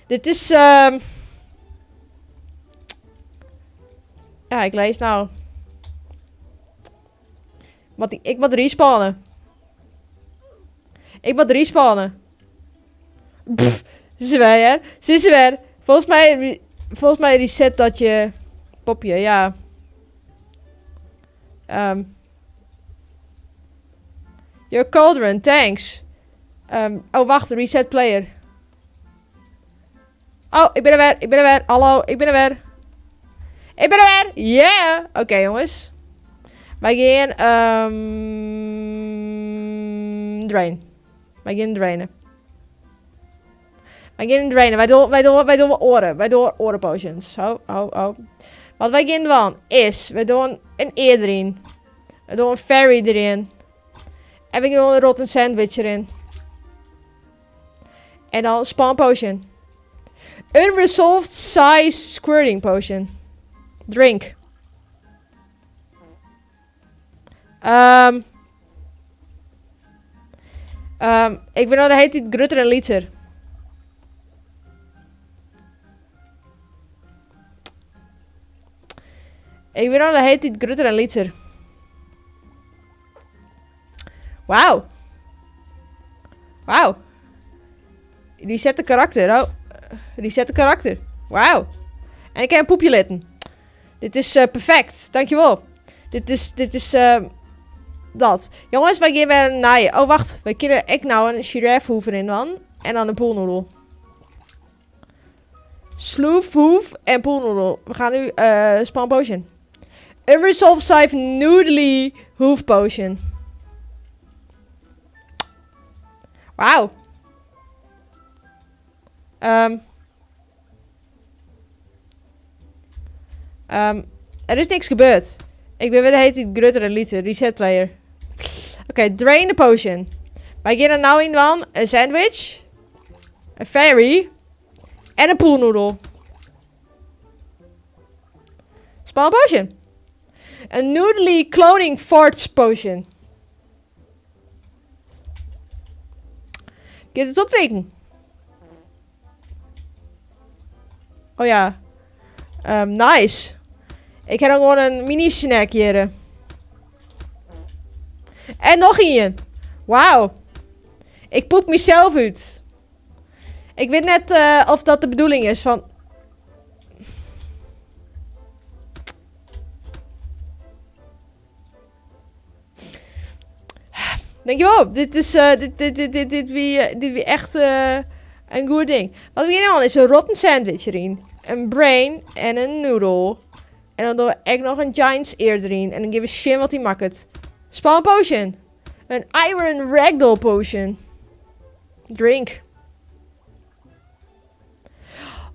Dit is... Ja, ik lees nou. Want ik moet respawnen. Ik moet respawnen. Pff, ze is weer, Ze is weer. Volgens mij reset dat je popje, ja. Your cauldron, thanks. Oh, wacht, reset player. Oh, ik ben er weer, ik ben er weer. Hallo, ik ben er weer. Ik ben er weer! Yeah! Oké, jongens. Wij gaan drain. Wij gaan drainen. Wij gaan drainen. Wij doen oren. Wij doen oren potions. Oh, oh, oh. Wat wij gaan doen is, we doen een ear erin. We doen een fairy erin. En we doen een rotten sandwich erin. En dan spawn potion. Unresolved size squirting potion. Drink. Ik ben nou de heet het grutter en liter. Ik ben nou de heet het grutter en liter. Wauw. Wauw. Reset de karakter. Oh. Reset de karakter. Wauw. En ik heb een poepje litten. Dit is perfect. Dankjewel. Dit is dat. Jongens, wij gaan weer naar je. Oh, wacht. Wij kunnen echt nou een giraffe in dan. En dan een poolnoedel. Sloefhoef en poolnoedel. We gaan nu spawn potion. Unresolved size noodly hoof potion. Wauw. Er is niks gebeurd. Ik ben weer de heet grutter en liter. Reset player. Oké, drain the potion. Wij gaan er nou in van een sandwich. Een fairy. En een poolnoedel. Spawn potion. Een noodly cloning farts potion. Kun je het opdrinken? Oh ja. Nice. Ik heb gewoon een mini snack hier. En nog een. Wauw. Ik poep mezelf uit. Ik weet net of dat de bedoeling is van... Dankjewel. Dit is dit, dit, dit, dit, dit, wie, dit wie echt een goed ding. Wat we hier nou is een rotten sandwich erin. Een brain en een noodle. En dan doen we echt nog een giant's ear erin. En dan geven we shit wat hij maakt. Spawn potion. Een iron ragdoll potion. Drink.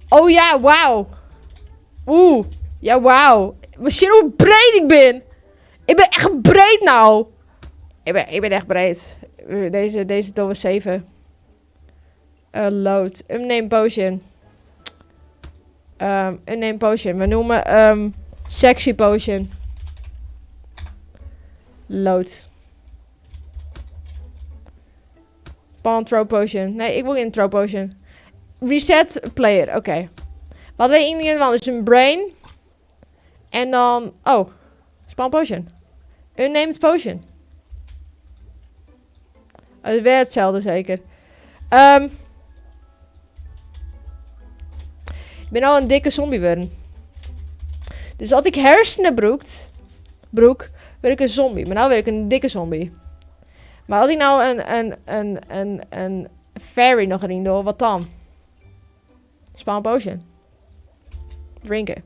Oh ja, wauw. Oeh. Ja, wauw. Maar shit hoe breed ik ben. Ik ben echt breed nou. Ik ben echt breed. Deze doen we 7. Load. Unnamed potion. Unnamed potion. We noemen sexy potion. Load. Spawn throw potion. Nee, ik wil geen throw potion. Reset player. Oké. Wat wy yn gean dwaan is in brain. En dan, oh, spawn potion. Unnamed potion. Oh, dat is weer hetzelfde zeker. Ik bin al in dikke zombie wurden. Dus as ik hersenen brûkt, brûk, wurd ik in zombie. Mar no wurd ik in dikke zombie. Mar as ik no in, in, in, in, in fairy noch deryn doch, wat dan? Spawn potion. Drinken.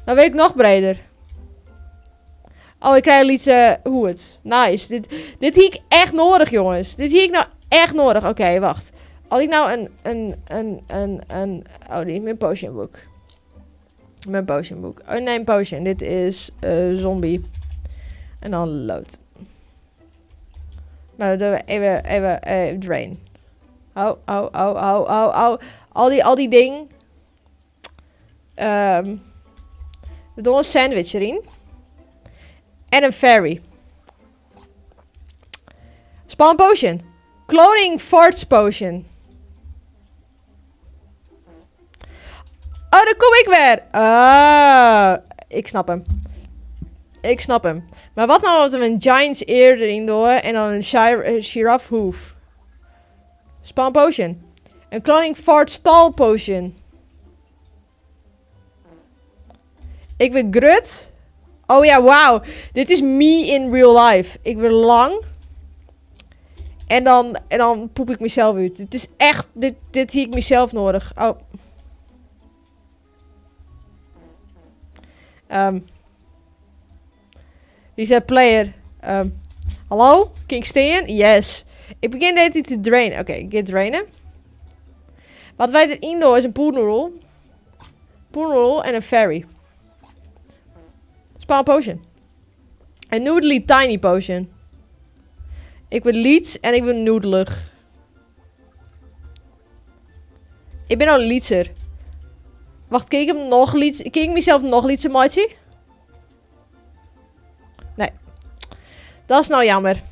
Nou wurd ik noch breder. Oh, ik krij in lytse hoed. Nice. Dit, dit hie ik echt noadich, jongens. Dit hie ik nou echt noadich. Oké, wacht. As ik nou in, in, in, in, in... Oh, dit is myn potion boek. Myn potion boek. Oh, nee, potion. Dit is zombie. En dan load. Nou, dan doen we even, even drain. Oh, oh, oh, oh, oh, oh. Al die ding. We doen een sandwich erin. En een fairy. Spawn potion. Cloning farts potion. Oh, daar kom ik weer. Ah, ik snap hem. Ik snap hem. Maar wat nou als we een giant's ear erin doen en dan een giraffe hoof? Spawn potion. Een cloning fart stall potion. Ik ben grut. Oh ja, wauw. Dit is me in real life. Ik ben lang. En dan poep ik mezelf uit. Dit is echt... Dit, dit hie ik mezelf nodig. Oh. Reset player. Hallo? King Steen? Yes. Ik begin de hele tijd te drainen. Oké, ik ga drainen. Wat wij erin doen is een poolnoodle. Poolnoodle en een fairy. Spawn potion. Een noodly tiny potion. Ik ben lyts en ik ben noedelig. Ik ben al lytser. Wacht, kin ik hem noch lyts? Kin ik mezelf noch lytser meitsje? Nee. Dat is nou jammer.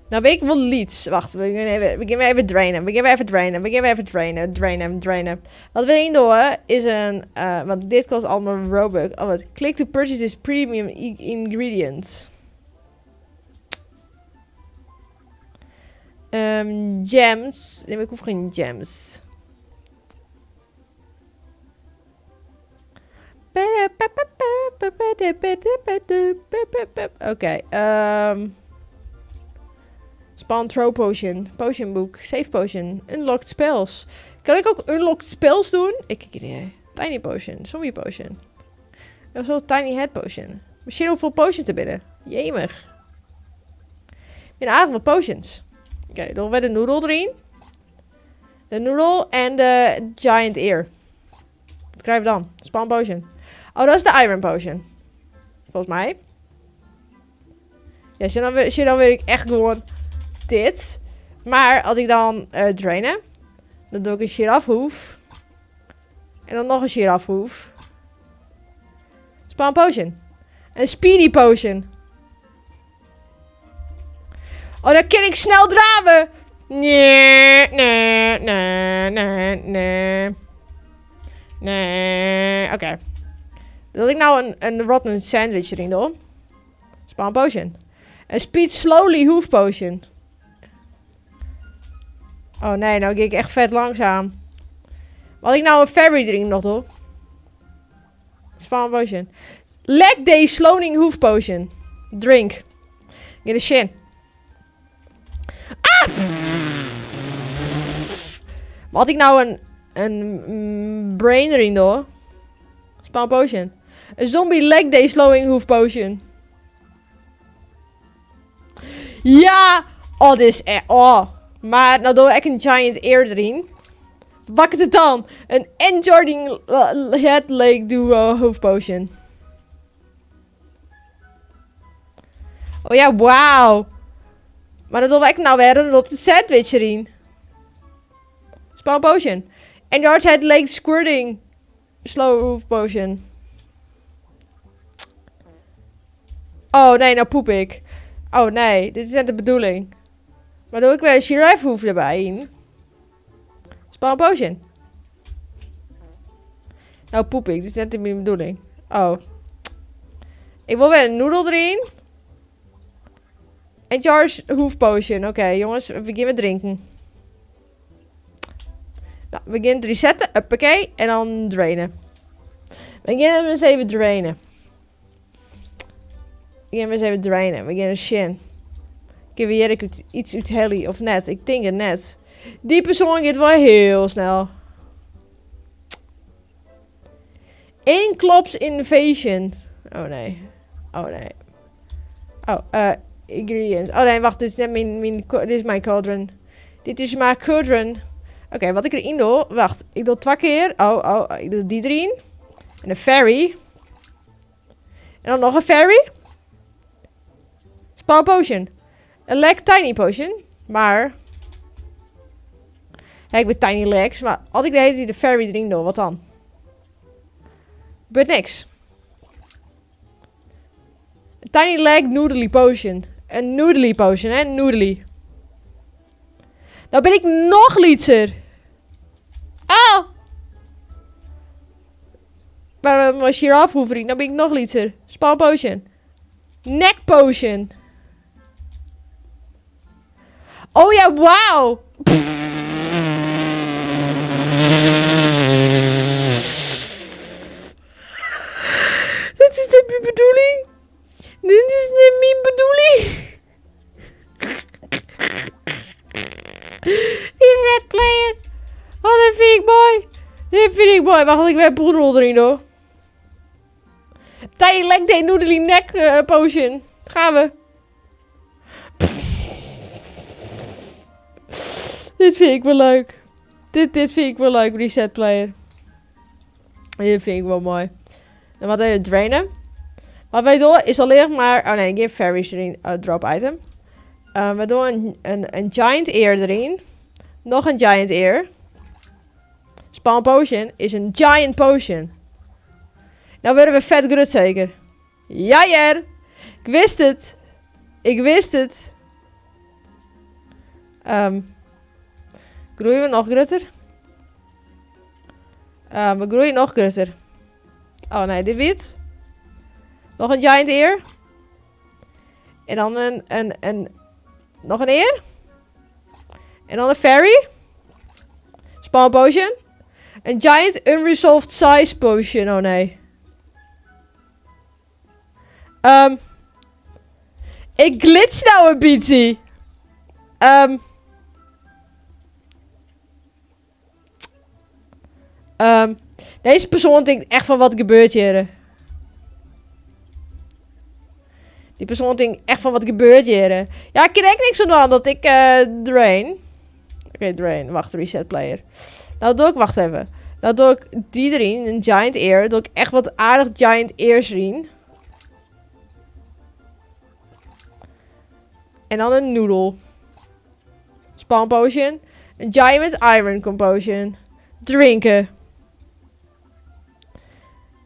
Nou ben ik wel lyts. Wacht, we gaan even, we gaan even drainen. We gaan even drainen. We gaan even drainen. Drainen, drainen. Wat we erin doen is een... Want dit kost allemaal Robux. Oh, wat. Click to purchase this premium ingredient. Gems. Nee, maar ik hoef geen gems. Oké, spawn throw potion, potion book, save potion, unlocked spells. Kan ik ook unlocked spells doen? Ik heb idee. Tiny potion, zombie potion. Er is wel tiny head potion. Misschien hoeveel potions er binnen. Jemig. Ik ben aardig wat potions. Oké, dan we de noodle erin. De noodle en de giant ear. Wat krijgen we dan? Spawn potion. Oh, dat is de iron potion. Volgens mij. Ja, zie dan wil ik echt gewoon dit. Maar als ik dan drainen, dan doe ik een girafhoef. En dan nog een girafhoef. Spawn potion. Een speedy potion. Oh, dan kan ik snel draven. Nee, nee, nee, nee, nee. Nee, oké. Okay. Wil ik nou een rotten sandwich erin doen? Spawn potion. Een speed slowly hoof potion. Oh nee, nou ga ik echt vet langzaam. Wat ik nou een fairy drink nog doe? Spawn potion. Leg day slowing hoof potion. Drink. Get a shin. Ah! Maar had ik nou een brain erin door? Spawn potion. Een zombie leg day slowing hoof potion. Ja! Oh, dit is echt... Oh. Maar nou doe ik een giant ear erin. Pak het dan. Een Enchanting Head Lake Duo hoof potion. Oh ja, wauw. Maar dan doe ik nou weer een rotte sandwich erin. Spawn potion. En Head Lake Squirting Slow hoof potion. Oh nee, nou poep ik. Oh nee, dit is net de bedoeling. Maar doe ik weer een giraffe hoof erbij in. Spawn potion. Nou poep ik, dit is net myn bedoeling. Oh. Ik wol wer in noedel deryn. En Charge Hoof Potion. Oké, jongens, we gean wer drinken. Nou, we gean it resetten. Huppakee. En dan drainen. We gean hem eens even drainen. We gean hem eens even drainen. We gean eens sjen. Kinne we hjir ek iets úthelje of net? Ik tink it net. Dy persoan giet wol hiel snel. Inklops Invasion. Oh nee. Oh nee. Oh, eh, ingredients. Oh nee, wacht, dit is net myn, myn, dit is mijn cauldron. Dit is mijn cauldron. Oké, wat ik erin doe. Wacht, ik doe twa kear. Oh, oh, ik doe die erin. En een fairy. En dan noch in fairy. Spawn potion. Een leg tiny potion. Maar... Ja, ik ben tiny legs. Maar als ik de hele tijd de fairy erin doe, wat dan? Gebeurt niks. Tiny leg noodly potion. Een noodly potion, hè? Noodly. Nou ben ik noch lytser. Oh! Maar mijn giraffe hoever nou ben ik noch lytser. Spawn potion. Neck potion. Oh ja, wauw. Dit is net myn bedoeling. Dit is net myn bedoeling. Reset player. Oh, dat vind ik mooi. Dit vind ik mooi. Wacht, ik weer poedel erin hoor. Tiny leg day noodly neck potion. Gaan we. Dit vind ik wel leuk. Dit vind ik wel leuk, reset player. Dit vind ik wel mooi. En wat even drainen. Wat wij doen is alleen maar... Oh nee, geen fairies erin. Drop item. We doen een giant ear erin. Nog een giant ear. Spawn potion is een giant potion. Nou worden we vet grut zeker. Ja, jer. Ik wist het. Ik wist het. Groeien we nog grutter? We groeien nog grutter. Oh nee, dit wit. Nog een giant ear. En dan nog een ear. En dan een fairy. Spawn potion. Een giant unresolved size potion. Oh nee. Ik glitch nou een beetje. Deze persoon denkt echt van wat gebeurt hier. Die persoon denkt echt van wat gebeurt hier. Ja, ik kan echt niks aan doen dat ik drain. Oké, drain. Wacht, reset player. Nou doe ik, wacht even. Nou doe ik die erin, een giant ear. Doe ik echt wat aardig giant ears erin. En dan een noodle. Spawn potion. Een giant iron compotion. Drinken.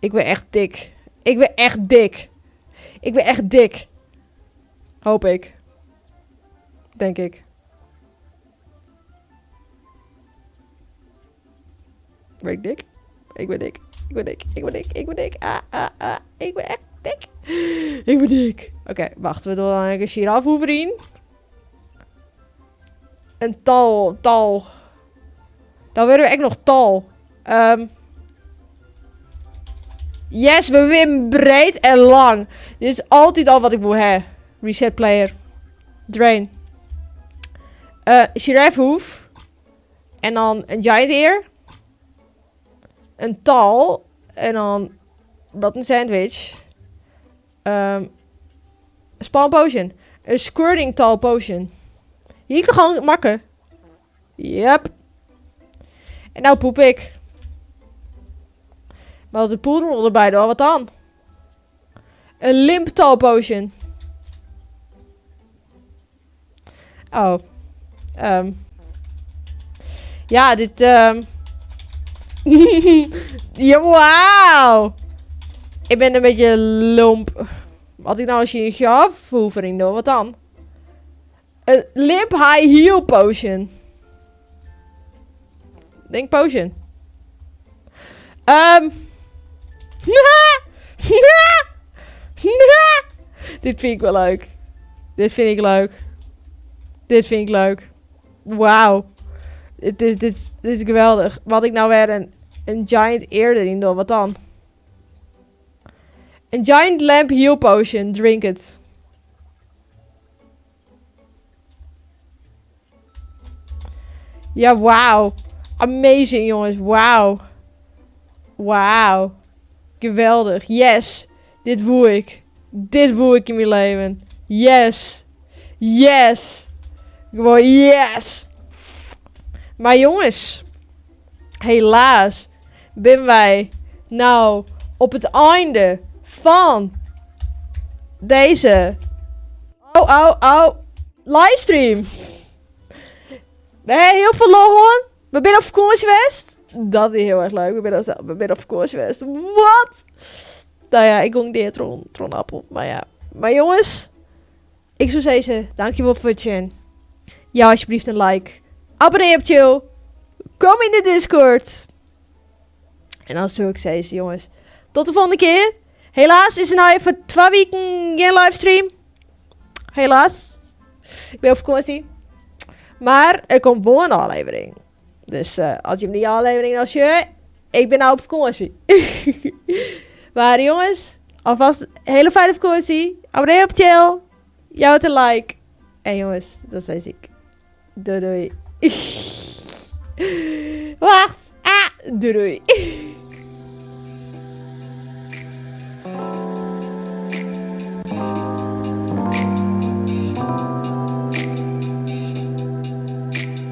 Ik ben echt dik. Ik ben echt dik. Ik ben echt dik. Hoop ik. Denk ik. Ben ik dik? Ik ben dik. Ik ben dik. Ik ben dik. Ik ben dik. Ah, ah, ah. Ik ben echt dik. Ik ben dik. Oké, wacht. We doen dan een giraffe in. Een tal. Tal. Dan worden we echt nog tal. Yes, we winnen breed en lang. Dit is altijd al wat ik moet hebben. Reset player. Drain. Giraffe hoof. En dan een giant ear. Een tal. En dan rotten sandwich. Spawn potion. Een squirting tall potion. Hier kan gewoon makken. Yep. En nou poep ik. Maar als de poedel erbij doe, wat dan? Een limp tall potion. Oh. Ja, dit... Ja, wauw. Ik ben een beetje lomp. Wat ik nou als je een hoevering doe, wat dan? Een limp high heal potion. Drink potion. Um. Dit vind ik wel leuk. Dit vind ik leuk. Dit vind ik leuk. Wauw. Dit, dit, dit, dit is geweldig. Wat ik nou weer een giant ear erin doe. Wat dan? Een giant lamp heal potion. Drink it. Ja, wauw. Amazing, jongens. Wauw. Wauw. Geweldig. Yes. Dit woe ik. Dit woe ik in mijn leven. Yes. Yes. Gewoon yes. Maar jongens. Helaas ben wij nou op het einde van deze oh, oh, oh, livestream. We hebben heel veel lol hoor. We zijn op vakantie geweest. Dat is heel erg leuk. We zijn op vakantie geweest. Wat? Nou ja, ik gong de tron appel. Maar ja. Maar jongens, ik zou zeggen, dankjewel voor het zien. Ja, alsjeblieft een like. Abonneer op chill. Kom in de Discord. En dan zou ik zeggen, jongens, tot de volgende keer. Helaas is er nou even 2 weken geen livestream. Helaas. Ik ben op vakantie. Maar er komt wel een aflevering. Dus als je hem die aflevering als je... Ik ben nou op vakantie. Maar jongens, alvast een hele fijne vakantie. Abonneer op chill. Jou het een like. En jongens, dat zei ik. Doei doei. Wacht. Ah, doei doei.